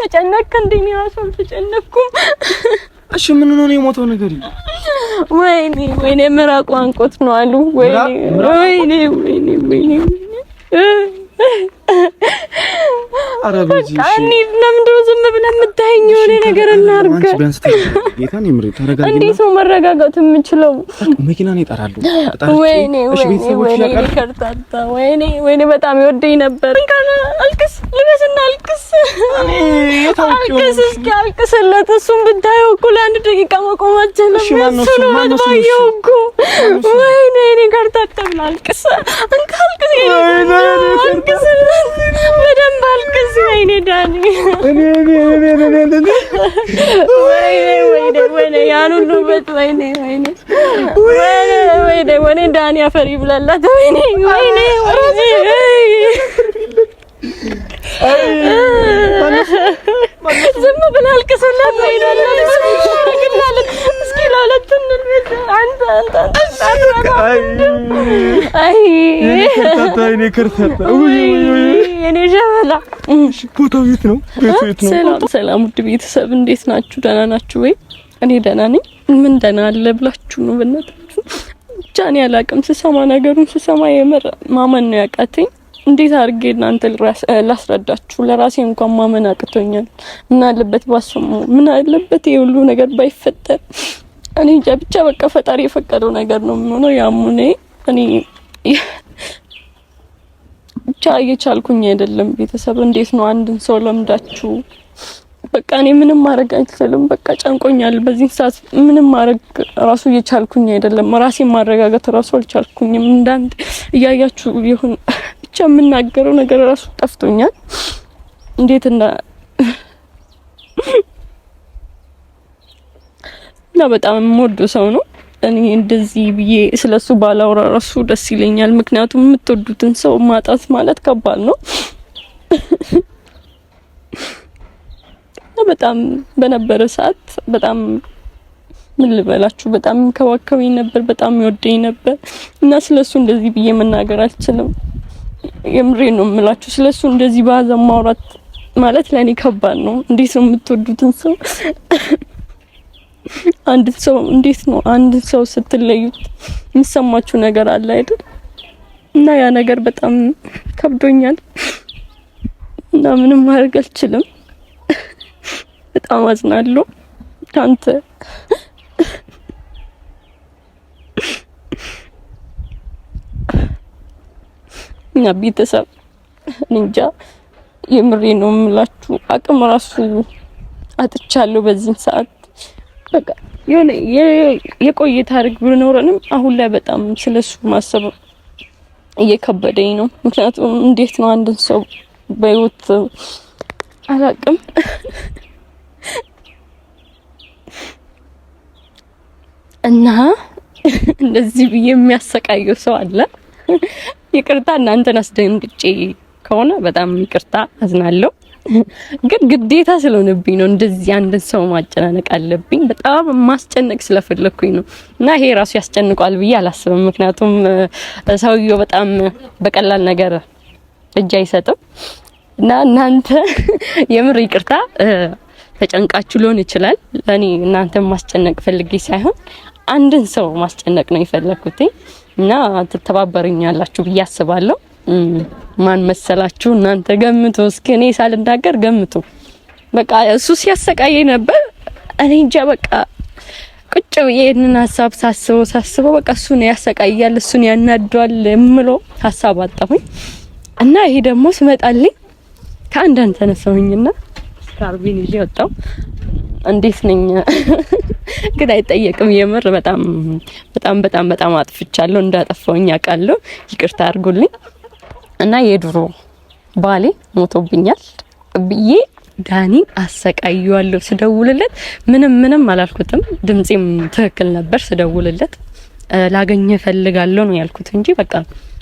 ተጨነቅክ እንዴ? እኔ እራሱ አልተጨነቅኩም። እሺ ምን ሆኖ ነው የሞተው? ነገር ወይኔ ወይኔ፣ ምራቁ አንቆት ነው አሉ። ወይኔ ወይኔ ወይኔ ወይኔ ኧረ በዚህ በቃ እንሂድ። ለምንድን ነው ዝም ብለህ የምታየኝ? የሆነ ነገር እናድርግ። ቢያንስ ጌታን የምር ተረጋጊ። እንዴት ነው መረጋጋት የምችለው? መኪና ነው ይጠራሉ። ወይኔ ወይኔ ወይኔ ከርታታ፣ ወይኔ ወይኔ፣ በጣም ይወደኝ ነበር። እንካና አልቅስ፣ ልበስና አልቅስ፣ አልቅስ፣ እስኪ አልቅስለት። እሱን ብታየው እኮ ለአንድ ደቂቃ መቆም አልችልም። እሱ ነው ባየው እኮ። ወይኔ እኔ ከርታታ ብለህ አልቅስ፣ እንካ አልቅስ፣ አልቅስ፣ በደንብ አልቅስ። ወይኔ ዳኒ፣ ወይኔ ወይኔ ወይኔ፣ ያን ሁሉ ውበት፣ ወይኔ ወይኔ ወይኔ ወይኔ፣ ዳኒ አፈር ይብላላት። ወይኔ ወይኔ ወይኔ፣ ዝም ብለህ አልቅስላት። ወይኔ እስኪ ለሁለት እንልበስ። አንተ አንተ አይ የኔ ሸበላ ቦታው የት ነው? ቤቱ የት ነው? ሰላም ሰላም፣ ውድ ቤተሰብ እንዴት ናችሁ? ደህና ናችሁ ወይ? እኔ ደህና ነኝ። ምን ደህና አለ ብላችሁ ነው? በእናታችሁ ብቻ እኔ አላቅም። ስሰማ ነገሩን ስሰማ የምር ማመን ነው ያቃተኝ። እንዴት አድርጌ እናንተ ላስረዳችሁ? ለራሴ እንኳን ማመን አቅቶኛል። ምን አለበት ባሰሙ፣ ምን አለበት ይሄ ሁሉ ነገር ባይፈጠር። እኔ እንጃ ብቻ በቃ ፈጣሪ የፈቀደው ነገር ነው የሚሆነው። ያሙኔ እኔ ብቻ እየቻልኩኝ አይደለም። ቤተሰብ እንዴት ነው አንድን ሰው ለምዳችሁ በቃ እኔ ምንም ማድረግ አልችልም። በቃ ጨንቆኛል። በዚህ ሰዓት ምንም ማድረግ ራሱ እየቻልኩኝ አይደለም። ራሴን ማረጋጋት ራሱ አልቻልኩኝም። እንዳንድ እያያችሁ ይሁን ብቻ የምናገረው ነገር ራሱ ጠፍቶኛል። እንዴት እና እና በጣም የምወደው ሰው ነው። እኔ እንደዚህ ብዬ ስለሱ ባላወራ ራሱ ደስ ይለኛል። ምክንያቱም የምትወዱትን ሰው ማጣት ማለት ከባድ ነው። በጣም በነበረ ሰዓት በጣም ምን ልበላችሁ፣ በጣም ይንከባከበኝ ነበር፣ በጣም ይወደኝ ነበር እና ስለሱ እንደዚህ ብዬ መናገር አልችልም። የምሬ ነው የምላችሁ። ስለሱ እንደዚህ በሀዘን ማውራት ማለት ለኔ ከባድ ነው። እንዴት ነው የምትወዱትን ሰው አንድ ሰው እንዴት ነው አንድ ሰው ስትለዩት የሚሰማችሁ ነገር አለ አይደል? እና ያ ነገር በጣም ከብዶኛል እና ምንም ማድረግ አልችልም። በጣም አዝናለሁ። ካንተ እና ቤተሰብ እንጃ የምሬ ነው የምላችሁ፣ አቅም ራሱ አጥቻለሁ በዚህ ሰዓት። በቃ የሆነ የቆየ ታሪክ ቢኖረንም አሁን ላይ በጣም ስለሱ ማሰብ እየከበደኝ ነው። ምክንያቱም እንዴት ነው አንድን ሰው በህይወት አላቅም እና እንደዚህ ብዬ የሚያሰቃየው ሰው አለ። ይቅርታ እናንተን አስደንግጬ ከሆነ በጣም ይቅርታ አዝናለሁ። ግን ግዴታ ስለሆነብኝ ነው እንደዚህ አንድን ሰው ማጨናነቅ አለብኝ። በጣም ማስጨነቅ ስለፈለኩኝ ነው እና ይሄ ራሱ ያስጨንቋል ብዬ አላስብም። ምክንያቱም ሰውየው በጣም በቀላል ነገር እጅ አይሰጥም እና እናንተ የምር ይቅርታ ተጨንቃችሁ ሊሆን ይችላል። ለኔ እናንተን ማስጨነቅ ፈልጌ ሳይሆን አንድን ሰው ማስጨነቅ ነው የፈለኩት እና ትተባበሩኛላችሁ ብዬ አስባለሁ። ማን መሰላችሁ? እናንተ ገምቱ እስኪ፣ እኔ ሳልናገር ገምቱ። በቃ እሱ ሲያሰቃየኝ ነበር። እኔ እንጃ በቃ ቁጭ ብዬ ይሄንን ሀሳብ ሳስበው ሳስበው በቃ እሱን ያሰቃያል፣ እሱን ያናዷል የምለው ሀሳብ አጣሁኝ እና ይሄ ደግሞ ስመጣልኝ ከአንዳንድ ተነሳሁኝና ስካርቢን ይዤ ወጣሁ። እንዴት ነኝ ግን አይጠየቅም። የምር በጣም በጣም በጣም በጣም አጥፍቻለሁ። እንዳጠፋሁኝ አውቃለሁ። ይቅርታ አድርጉልኝ እና የድሮ ባሌ ሞቶብኛል ብዬ ዳኒን አሰቃየዋለሁ። ስደውልለት ምንም ምንም አላልኩትም። ድምጼም ትክክል ነበር። ስደውልለት ላገኘ እፈልጋለሁ ነው ያልኩት እንጂ በቃ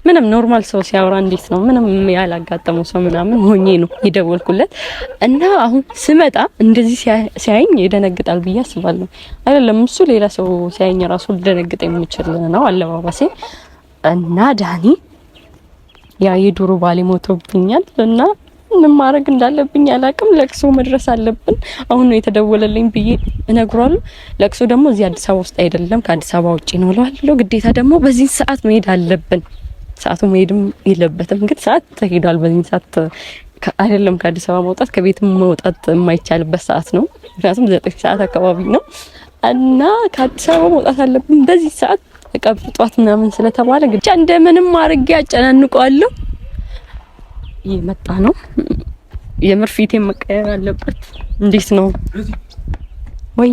ምንም normal ሰው ሲያወራ እንዴት ነው ምንም ያላጋጠመው ሰው ምናምን ሆኜ ነው የደወልኩለት። እና አሁን ስመጣ እንደዚህ ሲያየኝ ይደነግጣል ብዬ አስባለሁ። አይደለም እሱ ሌላ ሰው ሲያየኝ ራሱ ሊደነግጥ የሚችል ነው አለባበሴ። እና ዳኒ ያ የድሮ ባሌ ሞቶብኛል እና ምን ማድረግ እንዳለብኝ አላቅም። ለቅሶ መድረስ አለብን። አሁን ነው የተደወለልኝ ብዬ እነግሯለሁ። ለቅሶ ደግሞ እዚህ አዲስ አበባ ውስጥ አይደለም፣ ከአዲስ አበባ ውጪ ነው እለዋለሁ። ግዴታ ደግሞ በዚህ ሰዓት መሄድ አለብን። ሰዓቱ መሄድም የለበትም ግን ሰዓት ተሄዷል። በዚህ ሰዓት አይደለም ከአዲስ አበባ መውጣት ከቤትም መውጣት የማይቻልበት ሰዓት ነው። ምክንያቱም 9 ሰዓት አካባቢ ነው እና ከአዲስ አበባ መውጣት አለብን በዚህ ሰዓት ቀብር ጧት ምናምን ስለተባለ ግቻ እንደምንም አድርጌ አጨናንቀዋለሁ። እየመጣ ነው። የምር ፊቴን መቀየር አለበት። እንዴት ነው ወይ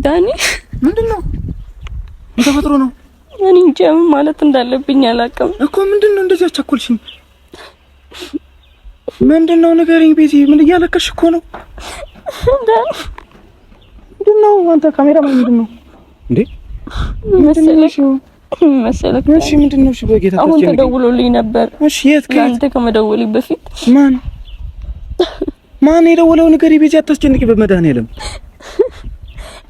ዳኒ? ምንድን ነው ተፈጥሮ ነው? እኔ እንጃ ምን ማለት እንዳለብኝ አላውቅም እኮ። ምንድን ነው እንደዚህ አቻኮልሽኝ? ምንድን ነው ንገሪኝ ቤዚ። ምን እያለቀሽ እኮ ነው? ዳኒ ምንድን ነው አንተ ካሜራማን ምንድን ነው እንዴ? መሰለሽ መሰለህ። እሺ ምንድን ነው? እሺ በጌታ አሁን ተደውሎልኝ ነበር። እሺ የት? ከአንተ ከመደወሌ በፊት ማን ማን የደወለው? ንገሪኝ ቤዚ፣ አታስጨንቂ በመድኃኒዓለም።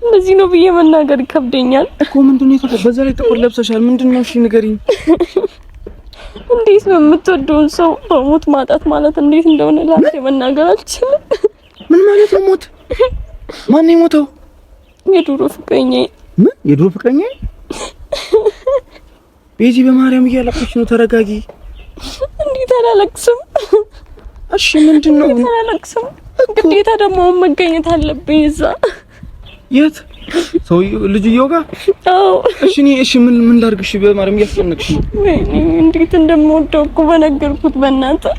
እንደዚህ ነው ብዬ መናገር ይከብደኛል እኮ። ምንድን ነው የተፈጠረው? በዛ ላይ ጥቁር ለብሰሻል። ምንድን ነው? እሺ ንገሪኝ። እንዴት ነው የምትወደውን ሰው በሞት ማጣት ማለት እንዴት እንደሆነ ለአንተ መናገር አልችልም። ምን ማለት ነው ሞት? ማን ነው የሞተው? የድሮ ፍቅረኛዬ። ምን? የድሮ ፍቅረኛዬ? ቤዚ በማርያም እያለቀስሽ ነው። ተረጋጊ። እንዴት አላለቅስም? እሺ ምንድን ነው? እንዴት አላለቅስም? ግዴታ ደግሞ አሁን መገኘት አለብኝ እዛ። የት? ሰውዬው ልጅየው ጋር? አዎ። እሺ እኔ እሺ ምን ምን ላድርግ? እሺ በማርያም እያስጨነቅሽ ነው። ወይኔ እንዴት እንደምወደው እኮ በነገርኩት በእናትህ።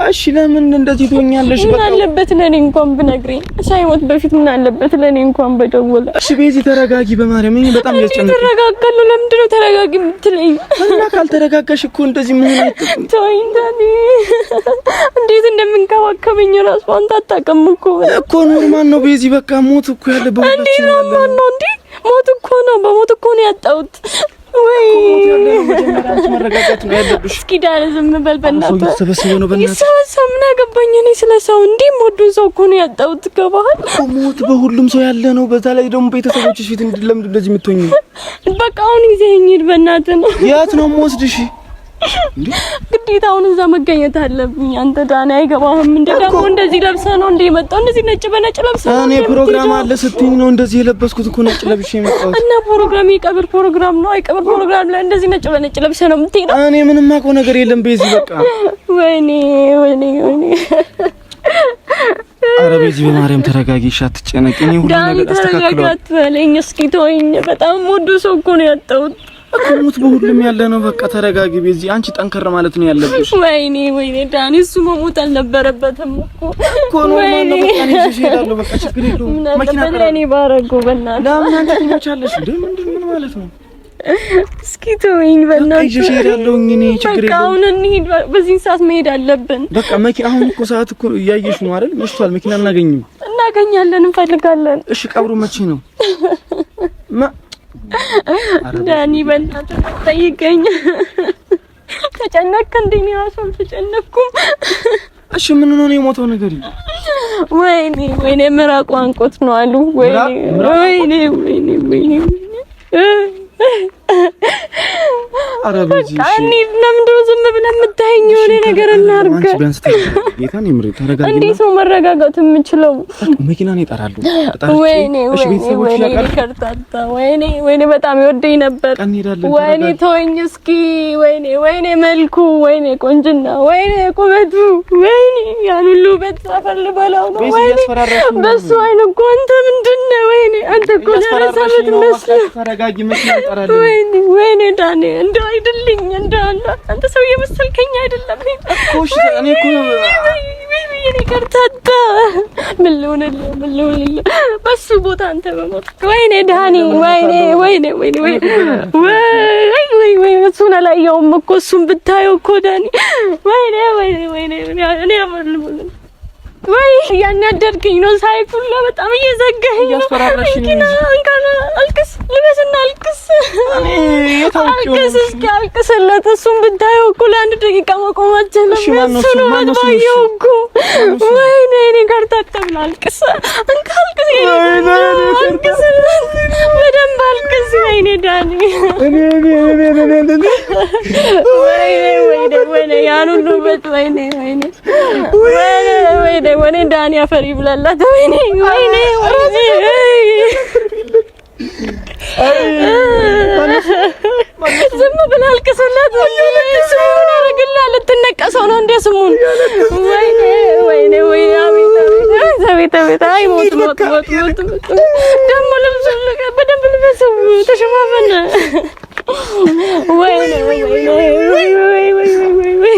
እሺ ለምን እንደዚህ ትሆኛለሽ? ምን አለበት ለኔ እንኳን ብነግሪኝ፣ ሳይሞት በፊት ምን አለበት ለኔ እንኳን በደወለ። እሺ ቤዚ ተረጋጊ፣ በማርያም እኔ በጣም እያስጨነቅሽ። ተረጋጋለሁ። ለምንድን ነው ተረጋጊ የምትለኝ? እና ካልተረጋጋሽ እኮ እንደዚህ ምን አይተም። ተወኝ ዳኒ፣ እንዴት እንደምንከባከበኝ እራሱ አንተ አታውቅም እኮ። እኮ normal ነው ቤዚ፣ በቃ ሞት እኮ ያለ በሁላችን ያለ normal ነው እንዴ? ሞት እኮ ነው፣ በሞት እኮ ነው ያጣሁት። ወይ መረጋጋት ነው ያለብሽ። እስኪ ዳን ዝም በል በእናትህ። ይሰበሰበ ነው በእናትህ ይሰበሰብ። ምን አገባኝ እኔ ስለ ሰው። እንዲህ የምወደውን ሰው እኮ ነው ያጣሁት። ገባህ? ሞት በሁሉም ሰው ያለ ነው። በዛ ላይ ደግሞ ቤተሰቦችሽ ፊት ለምንድን እንደዚህ የምትሆኚው? በቃ አሁን ይዘኸኝ ሂድ በእናትህ። ነው የት ነው የምወስድሽ? ግዴታ አሁን እዛ መገኘት አለብኝ። አንተ ዳኒ አይገባህም። እንደ ደግሞ እንደዚህ ለብሰህ ነው እንደ የመጣው? እንደዚህ ነጭ በነጭ ለብሰህ ነው። እኔ ፕሮግራም አለ ስትይኝ ነው እንደዚህ የለበስኩት እኮ ነጭ ለብሼ የመጣሁት። እና ፕሮግራም የቀብር ፕሮግራም ነው። የቀብር ፕሮግራም ላይ እንደዚህ ነጭ በነጭ ለብሰህ ነው የምትሄደው? እኔ ምንም አውቀው ነገር የለም ቤዚ። በቃ ወይኔ ወይኔ ወይኔ። ኧረ ቤዚ በማርያም ተረጋጊ፣ እሺ አትጨነቂ። እኔ ሁሉ ነገር አስተካክለዋለሁ። አትበለኝ እስኪ ተወኝ። በጣም ወዶ ሰው እኮ ነው ያጣሁት። እኮ ሞት በሁሉም ያለ ነው። በቃ ተረጋጊ ቤዚ፣ አንቺ ጠንከር ማለት ነው ያለብሽ። ወይኔ ወይኔ ዳኒ፣ እሱ መሞት አልነበረበትም እኮ እኮ normal ነው። በቃ እኔ ይዤሽ እሄዳለሁ። በቃ ችግር የለውም። መኪና ለእኔ ባረገው በእናትህ። ለምን አንቺ ትሞቻለሽ እንዴ? ምንድን ምን ማለት ነው? እስኪ ተወኝ በእናትህ። ይዤሽ እሄዳለሁ እኔ ችግር በቃ የለውም። አሁን እንሂድ። በዚህን ሰዓት መሄድ አለብን። በቃ መኪና አሁን እኮ ሰዓት እኮ እያየሽ ነው አይደል? መሽቷል። መኪና አናገኝም። እናገኛለን፣ እንፈልጋለን። እሺ ቀብሩ መቼ ነው? ዳኒ በእናትህ ጠይቀኝ። ተጨነቅክ እንዴ? እኔ እራሱ አልተጨነቅኩም። እሺ ምን ሆኖ ነው የሞተው? ነገር ወይኔ ወይኔ፣ ምራቁ አንቆት ነው አሉ። ወይኔ ወይኔ ወይኔ ወይኔ። ኧረ ቤዚ በቃ እንሂድ። ለምንድን ነው ዝም ብለህ የምታየኝ? የሆነ ነገር እናድርግ። አንቺ ቢያንስ ጌታን የምሬ ተረጋጊ። እንዴት ነው መረጋጋት የምችለው? መኪና ነው እጠራለሁ። ወይኔ ወይኔ ወይኔ፣ ከርታታ ወይኔ ወይኔ፣ በጣም ይወደኝ ነበር። ወይኔ ተወኝ እስኪ። ወይኔ ወይኔ፣ መልኩ፣ ወይኔ ቆንጅና፣ ወይኔ ቁመቱ፣ ወይኔ ያን ሁሉ ውበት አፈር ልበላው ነው። ወይኔ በሱ አይን እኮ አንተ ምንድን ነህ? ወይኔ አንተ እኮ ደረሰ የምትመስለው። ተረጋጊ፣ መኪና እጠራለሁ። ወይኔ ወይኔ ዳኔ እንደው አይደልኝ እንደው አንተ ሰው የመሰልከኝ አይደለም እኮ። እሺ እኔ እኮ ወይኔ ከርታታ፣ ምን ልሆንልህ ምን ልሆንልህ በሱ ቦታ አንተ በሞት። ወይኔ ዳኒ፣ ወይኔ ወይኔ ወይኔ ወይ ወይ ወይ፣ እሱን አላየውም እኮ፣ እሱን ብታየው እኮ ዳኒ። ወይኔ ወይኔ ወይኔ፣ እኔ ወይ እያናደድከኝ ነው። ሳይኩላ በጣም እየዘጋኸኝ ነው። እንኪና እንካና አልቅስ፣ ልበስና አልቅስ፣ አልቅስ፣ እስኪ አልቅስለት። እሱን ብታየው እኮ ለአንድ ደቂቃ መቆም አልችልም። እሱ ነው ባየው እኮ። ወይኔ እኔ ጋር ታጠብላ። አልቅስ፣ እንካ አልቅስ፣ አልቅስለት፣ በደንብ አልቅስ። ወይኔ ዳኒ፣ ወይኔ ወይኔ ወይኔ፣ ያን ሁሉ ውበት። ወይኔ ወይኔ ወይኔ ወይኔ ዳኒ አፈር ይብላላት። ወይኔ ወይኔ ወይኔ ዝም ብለህ አልቅስላት። ስሙን ያደርግልሃል። ልትነቀሰው ነው እንደ ስሙን። ወይኔ ወይኔ ወይኔ! አቤት አቤት አቤት! አይ ሞት ሞት ሞት ሞት! ደግሞ ልብሱን በደንብ ልበሰው፣ ተሸፋፈነ። ወይኔ ወይኔ ወይኔ!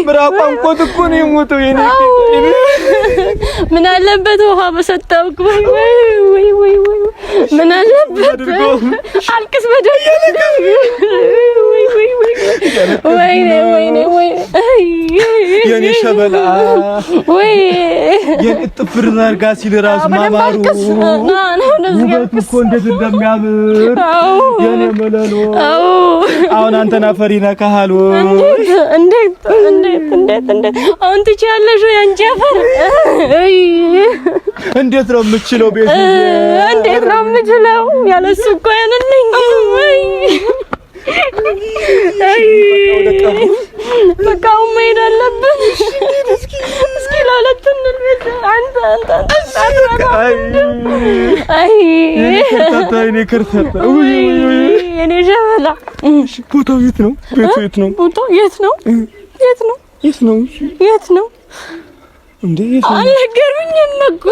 ምራቋን ቆጥ እኮ ነው የሞተው። የኔ ምን አለበት ውሃ በሰጠው። ወይ ወይ ወይ ወይ ምን አለበት አልቅስ በደንብ። ወይ ወይ ወይ ወይኔ ወይኔ ወይ የኔ ሸበላ ወይ የኔ ጥፍር ዘርጋ ሲል ራሱ ማማሩ ውበቱ እኮ እንዴት እንደሚያምር የኔ መለሎ። አሁን አንተን አፈር ይነካሃል። እንዴት እንዴት እንዴት እንዴት አሁን ትችያለሽ ወይ አንቺ አፈር? እንዴት ነው የምችለው? ቤት እንዴት ነው የምችለው? ያለሱ እኮ ያንልኝ። ወይ በቃ አሁን መሄድ አለብን። እስኪ ለሁለት እንልበስ። አንተ አንተ አይ የኔ ከርታታ የኔ ሸበላ። ቦታው የት ነው? ቤቱ የት ነው? ቦታው የት ነው? የት ነው? የት ነው? የት ነው? እንዴ የት ነው? አልነገሩኝም እኮ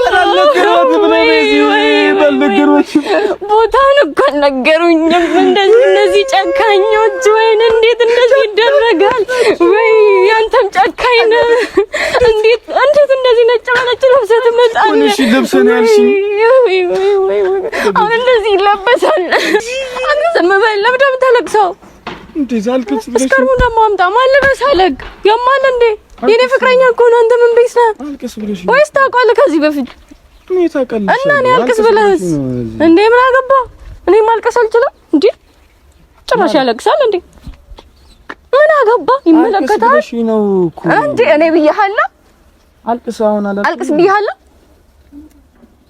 አልነገሯትም። ቦታውን እኮ አልነገሩኝም። እንደዚህ እነዚህ ጨካኞች! ወይን እንዴት እንደዚህ ይደረጋል? ወይ ያንተም ጨካኝ ነህ። እንዴት እንዴት እንደዚህ ነጭ በነጭ ለብሰህ ትመጣለህ? እሺ ልብስህ ነው ያልሽኝ። አሁን እንደዚህ ይለበሳል። አንተ ዝም በል። ለምን ደግሞ የምታለቅሰው? እንዴ አልቅስ ብለሽ እስከርቡን ደግሞ አምጣ። ማን ልበስ አለህ? ያማል እንዴ? የኔ ፍቅረኛ እኮ ነው። አንተ ምን ቤት ነህ? አልቅስ ብለሽ ወይስ ታውቃለህ ከዚህ በፊት? እኔ ታውቃለህ እና እኔ አልቅስ ብለህስ እንዴ? ምን አገባ? እኔ ማልቀስ አልችልም እንዴ? ጭራሽ ያለቅሳል እንዴ? ምን አገባ? ይመለከታል ነው እኮ እንዴ? እኔ ብዬሃለሁ። አልቅስ አሁን አላልቅም። አልቅስ ብዬሃለሁ።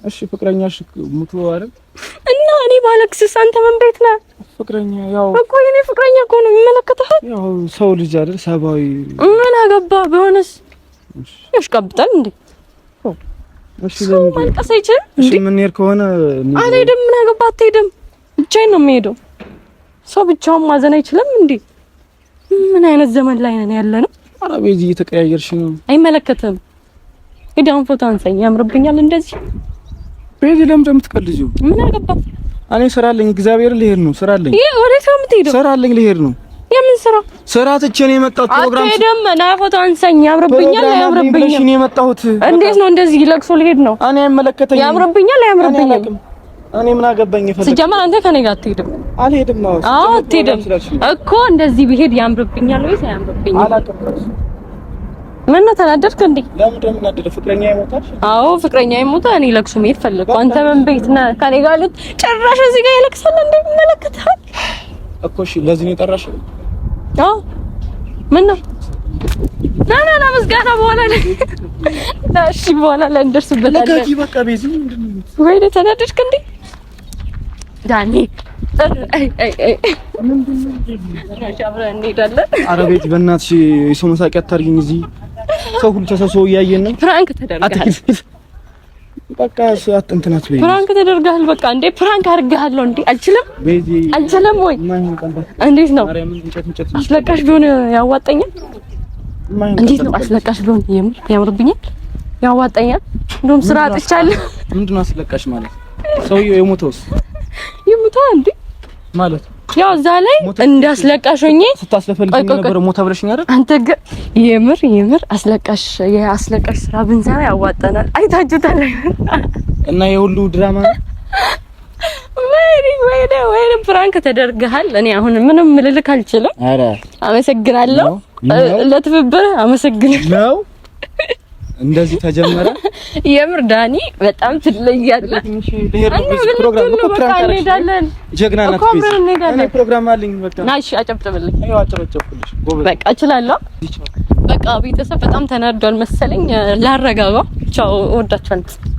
እሺ ፍቅረኛሽ ሙቶ አይደል? እና እኔ ባለቅስስ አንተ ምን ቤት ነህ? ፍቅረኛ ያው እኮ የኔ ፍቅረኛ እኮ ነው። ይመለከታል። ያው ሰው ልጅ አይደል? ሰብአዊ ምን አገባ? ቢሆንስ ያሽቃብጣል እንዴ? እሺ ሰው ማልቀስ አይችልም እሺ የምንሄድ ከሆነ አልሄድም። ምን አገባ? አትሄድም። ብቻዬን ነው የምሄደው። ሰው ብቻውን ማዘን አይችልም እንዴ? ምን አይነት ዘመን ላይ ነን ያለ ነው? ኧረ ቤዚ እየተቀያየርሽ ነው። አይመለከትም። ሂድ አሁን ፎቶ አንሳኝ። ያምርብኛል እንደዚህ። ቤዚ ለምን እንደምትቀልጂው? ምን አገባ? እኔ ስራ አለኝ። እግዚአብሔር ልሄድ ነው። ስራ አለኝ። ይሄ ወዴት ነው የምትሄደው? ስራ አለኝ፣ ልሄድ ነው። የምን ስራ? ስራ ትቼ ነው የመጣሁት። ፕሮግራም አትሄድም። ና ፎቶ አንሳኝ። ያምርብኛል አያምርብኝም? ነው የመጣሁት። እንዴት ነው እንደዚህ ለቅሶ ልሄድ ነው? እኔ አይመለከተኝም። ያምርብኛል አያምርብኝም? እኔ ምን አገባኝ? የፈለክ ሲጀመር አንተ ከኔ ጋር አትሄድም። አልሄድም። አዎ አትሄድም እኮ። እንደዚህ ብሄድ ያምርብኛል ወይስ አያምርብኝም? አላውቅም። ምን ነው ተናደድክ እንዴ? ለምን እንደምናደደ? ፍቅረኛ ይሞታል። አዎ ፍቅረኛ ይሞታ። እኔ ለቅሶ መሄድ ፈለግኩ። አንተ ምን ቤት ነህ? ከኔ ጋር ልት ጭራሽ እዚህ ጋር ይለቅሳል እንዴ? ይመለከታል እኮ። እሺ ለዚህ ነው የጠራሽ? አዎ ምን ነው? ና ና ና፣ ምስጋና በኋላ ላይ ና። እሺ በኋላ ላይ እንደርስበታለን። ለጋጂ በቃ ቤዚ ምንድን ነው? ወይኔ ተናደድክ እንዴ ዳኒ? አይ አይ አይ አብረን እንሄዳለን። ኧረ ቤቲ በእናትሽ የሰው መሳቂያ አታርጊኝ። እዚህ ሰው ሁሉ ተሰብስቦ እያየን ነው። prank ተደርገሃል። በቃ እንትን አትበይ። prank ተደርገሃል። በቃ እንዴ prank አድርገሃለሁ እንዴ? አልችልም ቤዚ፣ አልችልም ወይ እንዴት ነው አስለቃሽ ቢሆን ያዋጣኛል? እንዴት ነው አስለቃሽ ቢሆን የምር ያምርብኛል? ያዋጣኛል? እንደውም ስራ አጥቻለሁ። ምንድን ነው አስለቃሽ ማለት? ሰውዬው የሞተውስ ይሙታ እንዴ ማለት ያው እዛ ላይ እንዳስለቃሽ ሆኜ ስታስለፈልኝ ነበር። ሞታ ብለሽኝ አይደል? አንተ ግን የምር የምር አስለቃሽ የአስለቃሽ ስራ ብንሰራ ያዋጣናል። አይታችሁታል። እና የሁሉ ድራማ ወይኔ ወይኔ ወይኔ prank ተደርገሃል። እኔ አሁን ምንም ልልክ አልችልም። ኧረ አመሰግናለሁ ለትብብር አመሰግናለሁ። ነው እንደዚህ ተጀመረ። የምር ዳኒ በጣም ትለያለህ። ፕሮግራም እኮ prank እንሄዳለን። ጀግና ናት። እኔ ፕሮግራም አለኝ። በቃ ና እሺ፣ አጨብጭብልኝ። አይ አጨበጨብኩልሽ። ጎበዝ። በቃ እችላለሁ። በቃ ቤተሰብ በጣም ተናዷል መሰለኝ። ላረጋጋው። ቻው፣ እወዳችኋለሁ።